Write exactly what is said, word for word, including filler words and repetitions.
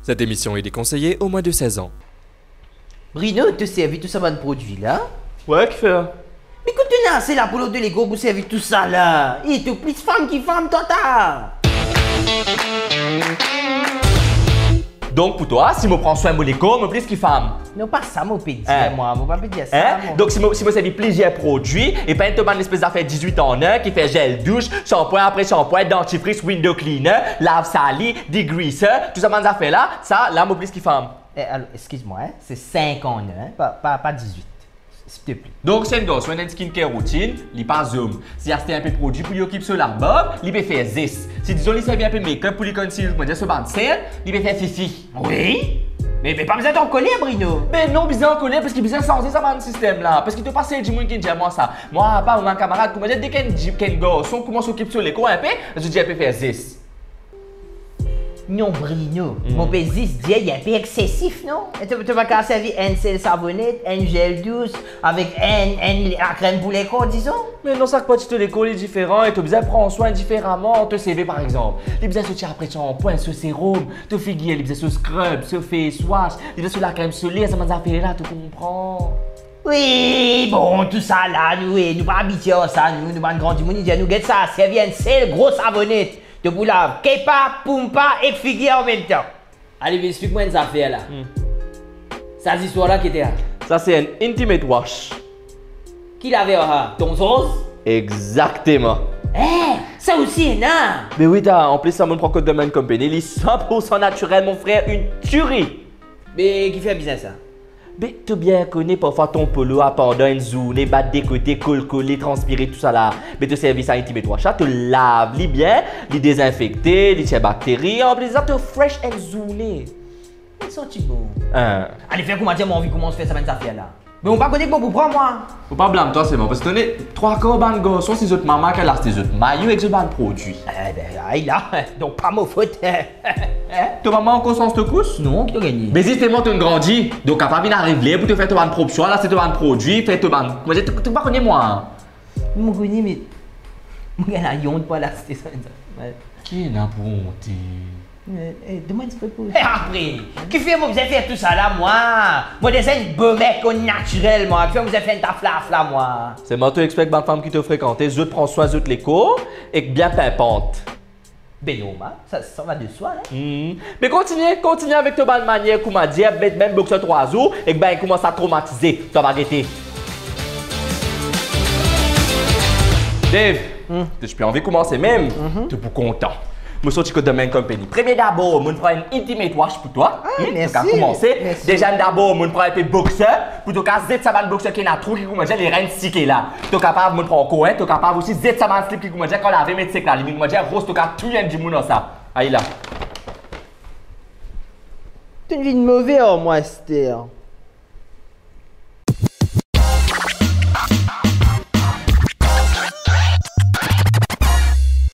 Cette émission est déconseillée aux moins de seize ans. Bruno, to servi tou sa bann prodwi la? Wi, kifer? Me kot to ena ase lapolo de lekor pou servi tou sa la? E to plis fam ki fam, tata! Donk pou twa, si mo pran swin mo lekor, mo plis ki fam? Non, pa sa mo pe dir, mwa. Mo pa pe dir sa, mwa. Donk si mo, si mo servi plizier prodwi, e pa enn to bann lespes zafer dizwit an enn ki fer zel dous, sanpwin apre sanpwin, dantifris, window cleaner, lav sali, degreaser, tou sa bann zafer la, sa la mo plis ki fam. Eh, alor, eskiz mwa, hein, se sink an enn, hein, pa, pa, pa dizwit, silteple. Donk, si enn garson ena enn skincare routine, li pa zom. Si aste inpe prodwi pou li okip so labarb, li pe fer zes. Si, dizon, li servi inpe make-up pou li conceal, kouma dir, so bann sern, li pe fer fifi. Wi. Me, me pa bizin to ankoler, Bruno. Be non, bizin ankoler, parski bizin sanze sa bann sistem la. Parski to pa sel dimoun ki dir mwa sa. Mwa, apa, mo bann kamarad, kouma dir, deki enn di-, ki enn garson koumans okip so lekor inpe, zot dir li pe fer zes. Non, Bruno, mo pe zis dir li inpe eksesif, non? E to, to pa kav servi enn sel savonet, enn zel dous, avek enn, enn lakrem pou lekor, dizon? Me non, sak parti to lekor li diferan e to bizin pran swin diferaman. To seve, par exanp, li bizin so ti apre sanpwin, so serom, to figir, li bizin so scrub, so face wash, li bizin so lakrem soler, sa bann zafer la, to konpran? Wi, bon, tou sa la, nou, e, nou pa abitie ar sa, nou, nou bann gran dimoun, nou get sa, servi enn sel gro savonet. To pou lav kepa, poumpa ek figir anmemtan. Ale, vinn explik mwa enn zafer la. Hmm. Sa zistwar la ki ete la? Sa se enn intimate wash. Ki laver sa? Tonsils? Exakteman. Eh, sa osi ena? Me wi, ta, anplis sa, mo pran kot The Man Company, li san pour san natirel, mon frer, enn tiri. Me kifer bizin sa? Be, to bien kone, parfwa to polo a pandan enn zourne, bat de kote, kolkole, transpire, tou sa la. Be, to servi sa intimate wash la, to lav li bien, li dezinfekte, li tir bakteri, anplis sa, to fresh enn zourne. Li santi bon. Hein. Ale fer kouma dir, mo anvi koumans fer sa bann zafer la. Me mo pa kone ki mo pou pran, mwa. Mo pa blam twa selman, parski to kone, trwa kar bann garson, se zot mama ki al aste zot mayo ek zot bann prodwi. Eh ben, ay la, donk pa mo fot. To mama ankor sanz to kous? Non, ki to gagne? Me zisteman, to finn grandi, donk kapav vinn ariv ler pou to fer to bann prop swa, la se to bann prodwi, fer to bann, kouma dir, to, to pa kone mwa. Mo kone, me mo gagn layont pou al aste sa, sa. Wi. Ki ena pou onte? Eh, eh, donn mwa enn ti pe pou... E apre, kifer mo bizin fer tou sa la, mwa? Mo deza enn bo mek, o natirel, mwa. Kifer mo bizin fer enn ta flafla, mwa? Selman to expek bann fam ki to frekante, zot pran swin zot lekor ek bien pinpant? Be normal, sa, sa va de swa, hein? Hmm. Me kontigne, kontigne avek to bann manier, kouma dir, met mem bokser trwa zour, ek ben, koumans a tromatize, to va gete. Dave, hmm, to ti pe anvi koumanse mem, mhm, to pou kontan. Mo sorti kot The Man Company. Premie dabor, mo pran enn intimate wash pou twa. Ah, hmm, mersi. To kav koumanse. Mersi. Deziem dabor, mo pran enpe bokser, pou to kav zet sa bann bokser ki ena trou, ki kouma dir, li ena enn sike la. To kapav, mo pran ankor enn, to kapav osi zet sa bann slip ki kouma dir, kan lave met sek la, li kouma dir ros, to kav touy enn dimoun ar sa. Ay la. To vinn move ar mwa, Esther.